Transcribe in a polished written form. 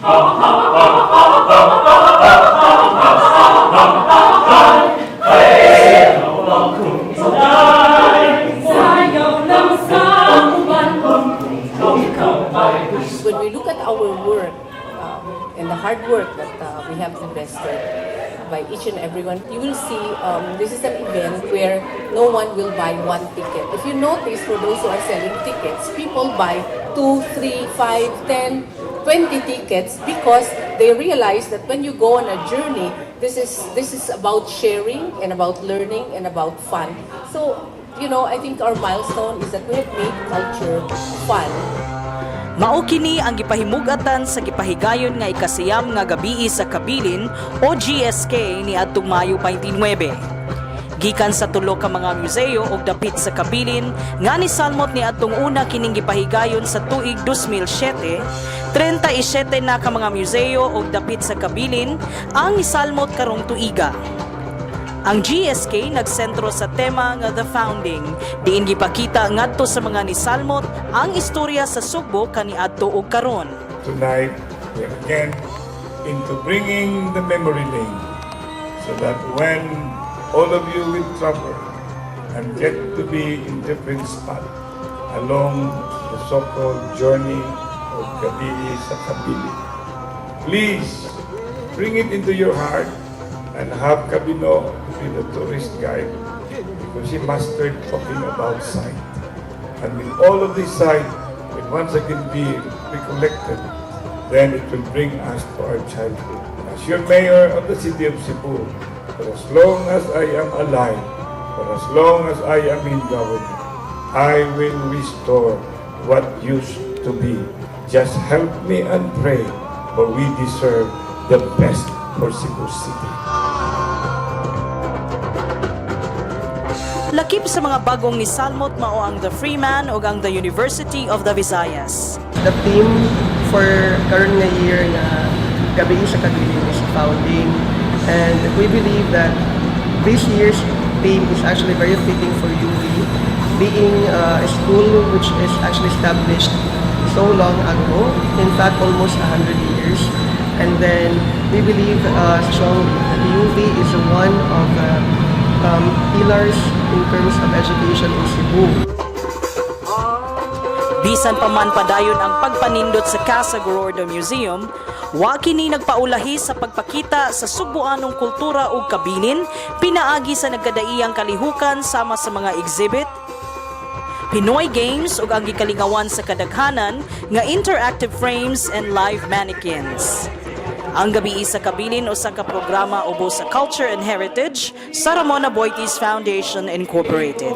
Sayaw lang sa uban. When we look at our work and the hard work that we have invested by each and everyone, you will see this is an event where no one will buy one ticket. If you notice, for those who are selling tickets, people buy 2, 3, 5, 10, 20 tickets because they realize that when you go on a journey, this is about sharing and about learning and about fun. So I think our milestone is that we have made culture fun. Mao kini ang gipahimugatan sa gipahigayon nga ikasiyam nga Gabii sa Kabilin o GSK niadtong Mayo 29. Gikan sa tulo ka mga museo og dapit sa kabilin nga nisalmot niadtong una kining gipahigayon sa tuig 2007, 37 na ka mga museo og dapit sa kabilin ang nisalmot karong tuiga. Ang GSK nagsentro sa tema nga The Founding, diin gipakita ngadto sa mga nisalmot ang istorya sa Sugbo kaniadto ug karon. Tonight, we're again into bringing the memory lane so that when all of you will travel and get to be in different spots along the so-called journey of Gabii sa Kabilin, please bring it into your heart and have Kabino be the tourist guide because he mastered talking about sight. And with all of this sight will once again be recollected, then it will bring us to our childhood. As your mayor of the city of Cebu, for as long as I am alive, for as long as I am in government, I will restore what used to be. Just help me and pray, for we deserve the best for Cebu City. Lakip sa mga bagong nisalmot mao ang The Freeman ug ang The University of the Visayas. The theme for karon nga year nga Gabii sa Kabilin is founding, and we believe that this year's theme is actually very fitting for UV, being a school which is actually established so long ago, in fact almost 100 years. And then we believe strongly that UV is one of the pillars in terms of education in Cebu. Bisan pa man padayon ang pagpanindot sa Casa Gorordo Museum, wa kini nagpaulahi sa pagpakita sa Sugbuanong kultura ug kabilin pinaagi sa nagkadaiyang kalihukan sama sa mga exhibit, Pinoy games ug ang gikalingawan sa kadaghanan nga interactive frames and live mannequins. Ang Gabii sa Kabilin usa ka programa ubos sa Culture and Heritage sa Ramon Aboitiz Foundation Incorporated.